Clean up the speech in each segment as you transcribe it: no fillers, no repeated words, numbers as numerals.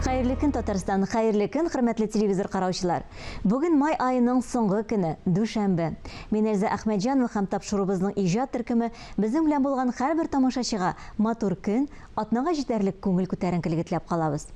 Хәерле көн, Татарстан! Хәерле көн, хөрмәтле телевизор караучылар! Бүген май аеның соңгы көне, дүшәмбе. Мин Эльза Әхмәтҗанова һәм тапшыруыбызның иҗат төркеме безнең белән булган һәрбер тамашачыга матур көн, атнага җитәрлек күңел күтәренкелеге теләп калабыз.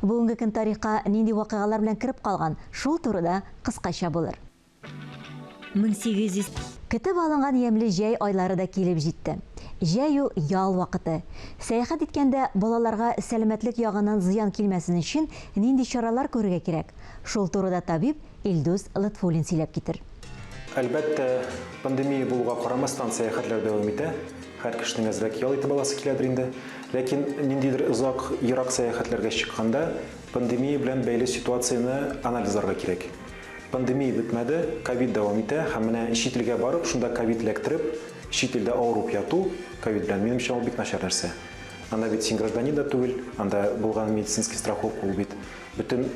Бүгенге көн тарихка нинди вакыйгалар белән кереп калган, шул турыда кыскача булыр. 1800. Көтеп алынган ямьле җәй айлары да килеп җитте. Җәй ул, ял вакыты. Сәяхәт иткәндә балаларга сәламәтлек ягыннан зыян килмәсен өчен нинди чаралар күрергә кирәк? Шул турыда табиб Илдус Лотфуллин сөйләп китер. Әлбәттә, пандемия булуга карамастан, сәяхәтләр дәвам итә. Һәр кешенең әзрәк ял итеп аласы киләдер инде. Ләкин ниндидер озак, ерак сәяхәтләргә чыкканда, пандемия белән бәйле ситуацияне анализларга кирәк. Пандемия бетмәде, ковид дәвам итә һәм менә чит илгә барып, шунда ковид эләктереп, чит илдә авырып яту ковид белән, минемчә, ул бик начар нәрсә. Анда бит син гражданин да түгел, анда булган медицинский страховка ул бит бөтен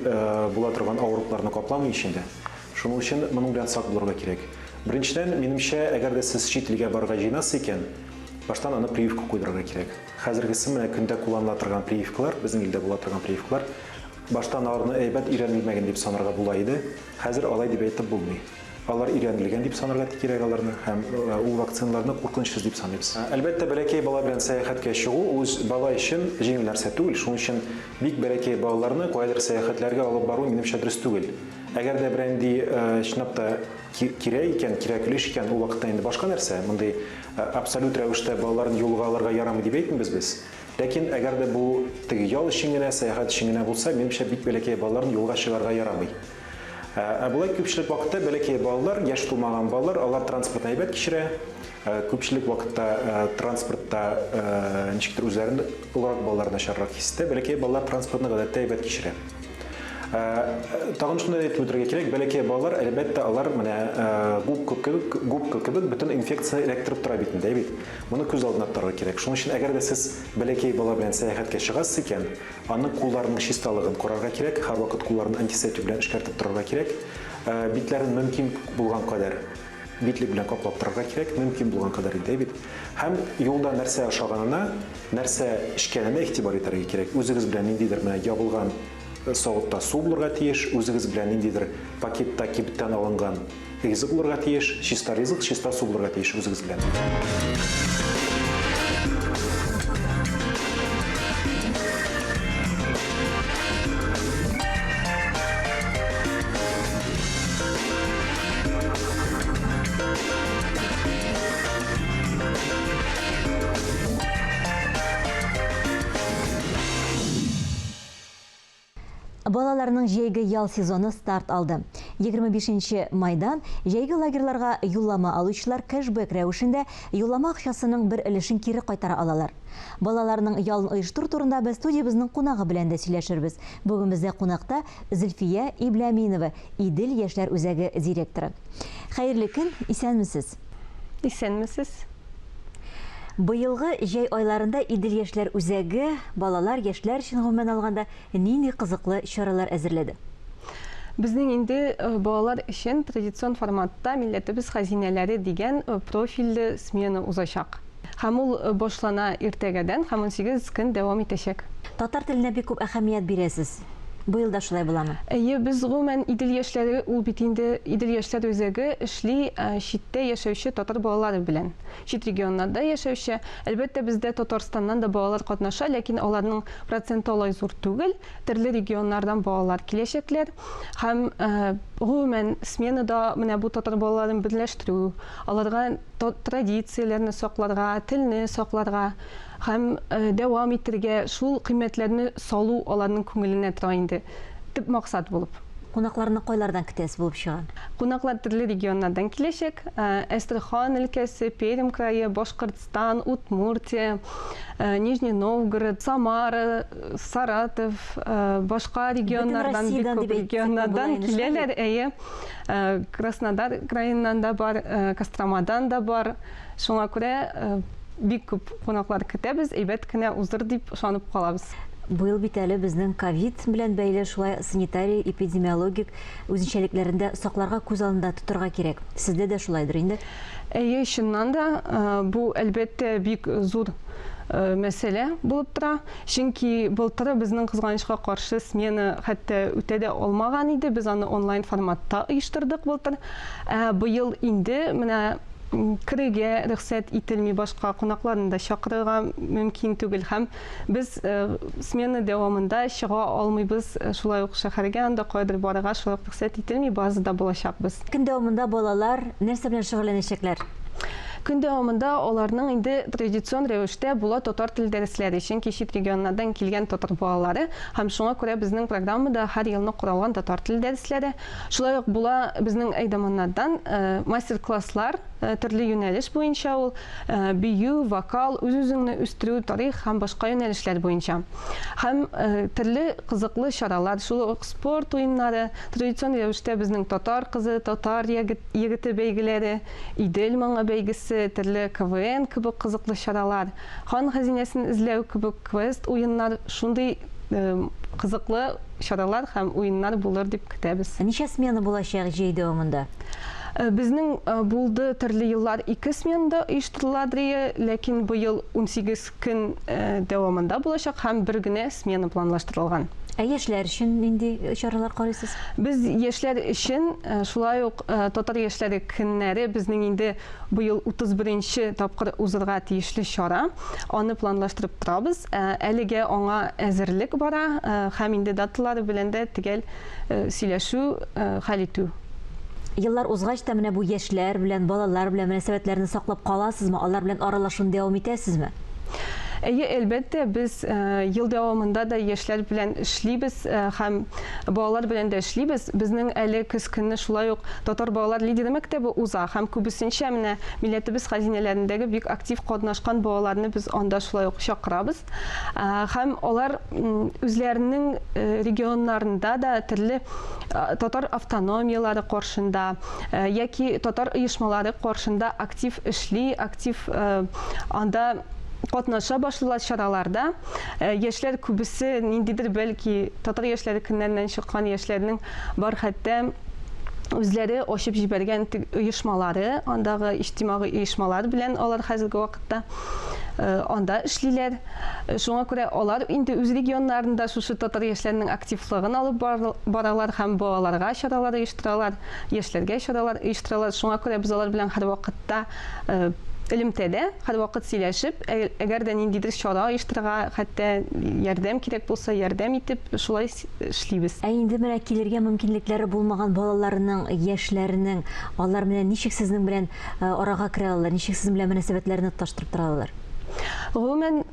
була торган авыруларны капламый ич инде. Шуның өчен моның белән сак булырга кирәк. Беренчедән, минемчә, әгәр дә сез чит илгә барырга җыенасыз икән, баштан аны прививка куйдырырга кирәк. Хәзергесе менә көндә кулланыла торган прививкалар, безнең илдә була торган прививкалар, Баштан аларны әйбәт өйрәнелмәгән дип санарга була иде, хәзер алай дип әйтеп булмый. Алар өйрәнелгән дип санарга кирәк аларны һәм ул вакциналарны куркынычсыз дип саныйбыз. Әлбәттә, бәләкәй бала белән сәяхәткә чыгу ул үз бала өчен җиңел нәрсә түгел, шуның өчен бик бәләкәй балаларны каядыр сәяхәтләргә алып бару, минемчә, дөрес түгел. Әгәр дә берәр нинди чынлап та кирәк икән, кирәкле эш икән, ул вакытта инде башка нәрсә, мондый абсолют рәвештә балаларны юлга алырга ярамый дип әйтмибез без. Ләкин әгәр дә бу теге ял өчен генә, сәяхәт өчен генә булса, минемчә, бик бәләкәй балаларны юлга чыгарга ярамый. Ә болай күпчелек вакытта бәләкәй балалар, яшь тулмаган балалар, алар транспортны әйбәт кичерә. Күпчелек вакытта транспортта ничектер үзләрен олырак балалар начаррак хис итә. Бәләкәй балалар транспортны гадәттә әйбәт кичерә. Тагын шуны әйтеп үтәргә кирәк, бәләкәй балалар, әлбәттә, алар менә губка кебек, губка кебек бөтен инфекцияне эләктереп тора бит инде, әй бит. Моны күз алдына тотарга кирәк. Шуның өчен, әгәр дә сез бәләкәй бала белән сәяхәткә чыгасыз икән, аның кулларының чисталыгын карарга кирәк, һәрвакыт кулларын антисептик белән эшкәртеп торырга кирәк. Битләрен мөмкин булган кадәр битлек белән каплап торырга кирәк, мөмкин булган кадәр инде, әй бит. Һәм юлда нәрсә ашаганына, нәрсә эчкәненә игътибар итәргә кирәк. Үзегез белән ниндидер менә ябылган савытта су булырга тиеш, үзегез белән ниндидер пакетта кибеттән алынган ризык булырга тиеш, чиста ризык, чиста су булырга тиеш үзегез белән. Балаларның җәйге ял сезоны старт алды. 25 нче майдан җәйге лагерьларга юллама алучылар кэшбэк рәвешендә юллама акчасының бер өлешен кире кайтара алалар. Балаларның ялын оештыру турында без студиябезнең кунагы белән дә сөйләшербез. Бүген бездә кунакта Зөлфия Ибләминова, Идел яшьләр үзәге директоры. Хәерле көн, исәнмесез! Исәнмесез! Быелгы җәй айларында Идел яшьләр үзәге балалар, яшьләр өчен гомумән алганда нинди кызыклы чаралар әзерләде? Безнең инде балалар өчен традицион форматта Милләтебез хәзинәләре дигән профильле смена узачак. Һәм ул башлана иртәгәдән һәм 18 көн дәвам итәчәк. Татар теленә бик күп әһәмият бирәсез. Быел да шулай буламы? Әйе, без гомумән Идел яшьләре, ул бит инде Идел яшьләр үзәге эшли читтә яшәүче татар балалары белән. Чит регионнарда яшәүче. Әлбәттә, бездә Татарстаннан да балалар катнаша, ләкин аларның проценты алай зур түгел. Төрле регионнардан балалар киләчәкләр. Һәм гомумән сменада менә бу татар балаларын берләштерү, аларга традицияләрне сакларга, телне сакларга һәм дәвам итергә, шул кыйммәтләрне салу аларның күңеленә тора инде, төп максат булып. Кунакларны кайлардан көтәсез булып чыга? Кунаклар төрле регионнардан киләчәк. Әстерхан өлкәсе, Пермь крае, Башкортстан, Удмуртия, Нижний Новгород, Самара, Саратов, башка регионнардан, бик күп регионнардан киләләр, әйе. Краснодар краеннан да бар, Костромадан да бар. Шуңа күрә бик күп кунаклар көтәбез, әйбәт кенә узыр дип ышанып калабыз. Быел бит әле безнең ковид белән бәйле шулай санитария, эпидемиологик үзенчәлекләрен дә сакларга, күз алдында тотарга кирәк. Сездә дә шулайдыр инде? Әйе, чыннан да, бу, әлбәттә, бик зур мәсьәлә булып тора. Чөнки былтыр безнең кызганычка каршы смена хәтта үтә дә алмаган иде. Без аны онлайн форматта оештырдык былтыр. Ә быел инде менә керергә рөхсәт ителми, башка кунакларны да чакырырга мөмкин түгел һәм без смена дәвамында чыга алмыйбыз, шулай ук шәһәргә анда каядыр барырга шулай ук рөхсәт ителми, базада булачакбыз. Көн дәвамында балалар нәрсә белән шөгыльләнәчәкләр? Көн дәвамында аларның инде традицион рәвештә була татар теле дәресләре, чөнки чит регионнардан килгән татар балалары һәм шуңа күрә безнең программада һәр елны каралган татар теле дәресләре. Шулай ук була безнең әйдаманнардан мастер-класслар төрле юнәлеш буенча ул бию, вокал, үз-үзеңне үстерү, тарих һәм башка юнәлешләр буенча. Һәм төрле кызыклы чаралар, шул ук спорт уеннары, традицион рәвештә безнең татар кызы, татар егете бәйгеләре, Идел моңы бәйгесе, төрле КВН кебек кызыклы чаралар, хан хәзинәсен эзләү кебек квест уеннар, шундый кызыклы чаралар һәм уеннар булыр дип көтәбез. Ничә смена булачак җәй дәвамында? Безнең булды төрле еллар ике сменада оештырыла дрие, ләкин быел 18 көн дәвамында булачак һәм бер генә смена планлаштырылган. Ә яшьләр өчен нинди чаралар карыйсыз? Без яшьләр өчен шулай ук татар яшьләре көннәре безнең инде быел 31 нче тапкыр узырга тиешле чара. Аны планлаштырып торабыз. Әлегә аңа әзерлек бара һәм инде даталары белән дә төгәл сөйләшү, хәл итү. Еллар узгач та менә бу яшьләр белән, балалар белән мөнәсәбәтләрне саклап каласызмы? Алар белән аралашуны дәвам итәсезме? Әйе, әлбәттә, без ел дәвамында да яшьләр белән эшлибез һәм балалар белән дә эшлибез. Безнең әле көз көне шулай ук татар балалар лидеры мәктәбе уза һәм күбесенчә менә милләтебез хәзинәләрендәге бик актив катнашкан балаларны без анда шулай ук чакырабыз. Һәм алар үзләренең регионнарында да төрле татар автономияләре каршында яки татар оешмалары каршында актив эшли, актив анда катнаша башлыйлар чараларда. Яшьләр күбесе ниндидер бәлки татар яшьләре көннәреннән чыккан яшьләрнең бар хәтта үзләре ачып җибәргән оешмалары, андагы иҗтимагый оешмалар белән алар хәзерге вакытта анда эшлиләр. Шуңа күрә алар инде үз регионнарында шушы татар яшьләренең активлыгын алып баралар һәм балаларга чаралар оештыралар, яшьләргә чаралар оештыралар. Шуңа күрә без алар белән һәрвакытта элемтәдә, һәрвакыт сөйләшеп, әгәр дә ниндидер чара оештырырга, хәтта ярдәм кирәк булса, ярдәм итеп, шулай эшлибез. Ә инде менә килергә мөмкинлекләре булмаган балаларның, яшьләрнең, алар менә ничек сезнең белән арага керә алалар, ничек сезнең белән мөнәсәбәтләрне тоташтырып тора алалар? Гомумән,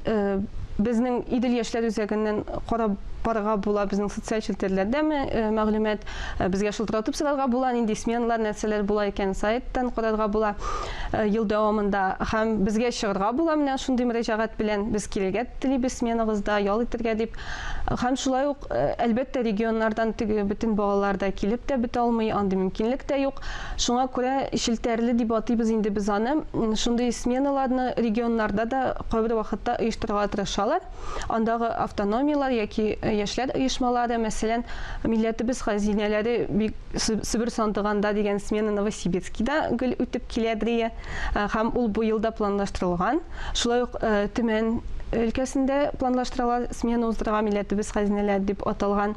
безнең Идел яшьләр үзәгеннән карап барырга була, безнең социаль челтәрләрдә мәгълүмат, безгә шылтыратып сорарга була, нинди сменалар, нәрсәләр була икән, сайттан карарга була ел дәвамында. Һәм безгә чыгарга була менә шундый мөрәҗәгать белән, без килергә телибез сменагызда, ял итәргә дип. Һәм шулай ук, әлбәттә, регионнардан теге бөтен балалар да килеп тә бетә алмый, андый мөмкинлек тә юк. Шуңа күрә челтәрле дип атыйбыз инде без аны. Шундый сменаларны регионнарда да кайбер вакытта оештырырга тырышалар. Андагы автономияләр яки яшьләр оешмалары, мәсәлән, Милләтебез хәзинәләре бик Себер сандыганда дигән смена Новосибирскида гел үтеп килә дрия. Һәм ул быел да планлаштырылган. Шулай ук Төмән өлкәсендә планлаштыралар смена уздырырга Милләтебез хәзинәләре дип аталган.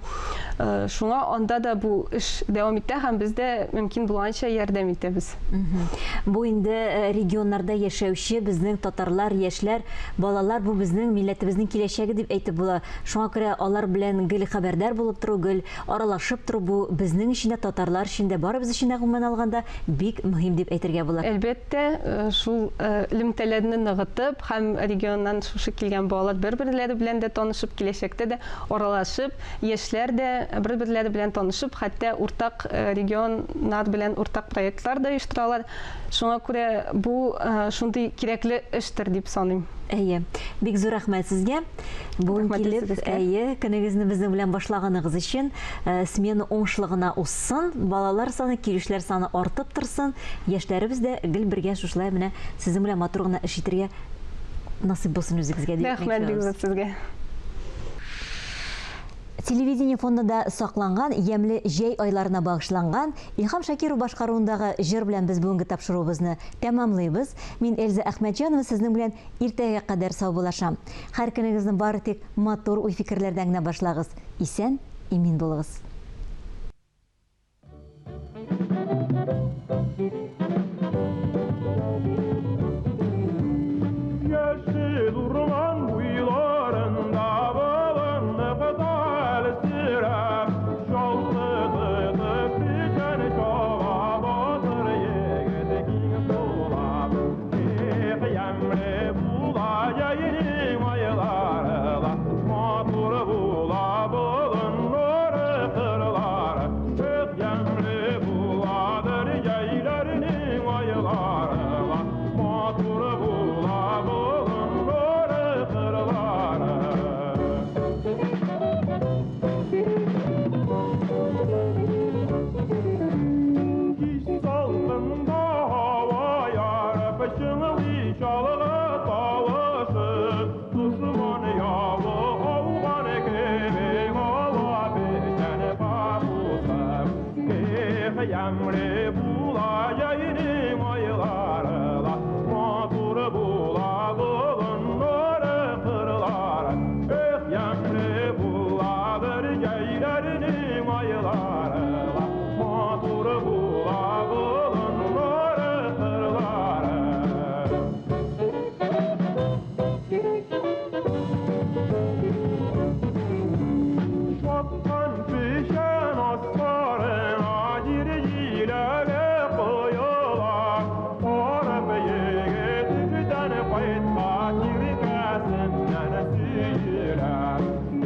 Шуңа анда да бу эш дәвам итә һәм без дә мөмкин булганча ярдәм итәбез. Бу инде регионнарда яшәүче безнең татарлар, яшьләр, балалар, бу безнең милләтебезнең киләчәге дип әйтеп була. Шуңа күрә алар белән гел хәбәрдар булып тору, гел аралашып тору бу безнең өчен дә, татарлар өчен дә, барыбыз өчен дә гомумән алганда бик мөһим дип әйтергә була. Әлбәттә, шул элемтәләрне ныгытып һәм регионнан шушы килгән балалар бер-берләре белән дә танышып, киләчәктә дә аралашып, яшьләр дә бер-берләре белән танышып, хәтта уртак регионнар белән уртак проектлар да оештыралар. Шуңа күрә бу шундый кирәкле эштер дип саныйм. Әйе. Бик зур рәхмәт сезгә. Бүген килеп, әйе, көнегезне безнең белән башлаганыгыз өчен. Смена уңышлы гына узсын, балалар саны, килүчеләр саны артып торсын. Яшьләребез дә гел бергә шушылай менә сезнең белән матур гына эш итәргә насыйп булсын үзегезгә дип. Рәхмәт бик зур сезгә. Телевидение фондында сакланган ямьле җәй айларына багышланган Илһам Шакиров башкаруындагы җыр белән без бүгенге тапшыруыбызны тәмамлыйбыз. Мин Эльза Әхмәтҗанова сезнең белән иртәгә кадәр саубуллашам. Һәр көнегезне бары тик матур уй-фикерләрдән генә башлагыз. Исән, имин булыгыз. Яшел урман буйларында болынлык әлсерәп, Чаллы печән чаба батыр егет киң сулап. Эх, ямьле була җәйнең айлары ла, матур була болыннары, кырлары. Эх, ямьле буладыр җәйләрнең айлары ла, матур була болыннары, кырлары. Кич салкында һава ярып, чыңлый чалгы тавышы. Дошман явы ауган кебек ава печән капусы. Эх, ямьле була җәйнең айлары ла, матур була болыннары, кырлары. Эх, ямьле буладыр җәйләрнең айлары ла, матур була болыннары, кырлары. Чапкан печән асларына җир җиләге коела. Арып егет эштән кайткач, иркәсеннән сөелә.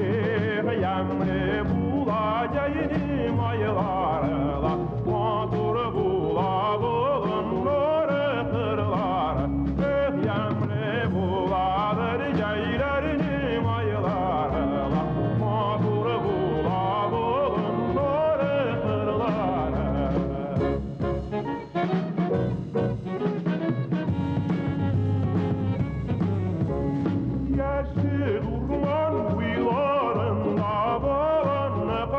Эх, ямьле була җәйнең айлары ла, матур була болыннары, кырлары. Эх, ямьле буладыр җәйләрнең айлары ла, матур була болыннары, кырлары. Яшел урман буйларында болынлык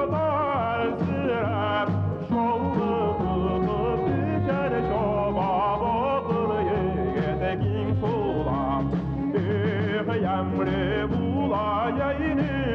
әлсерәп, Чалгы тотып печән чаба батыр егет киң сулап. Эх, ямьле була җәйнең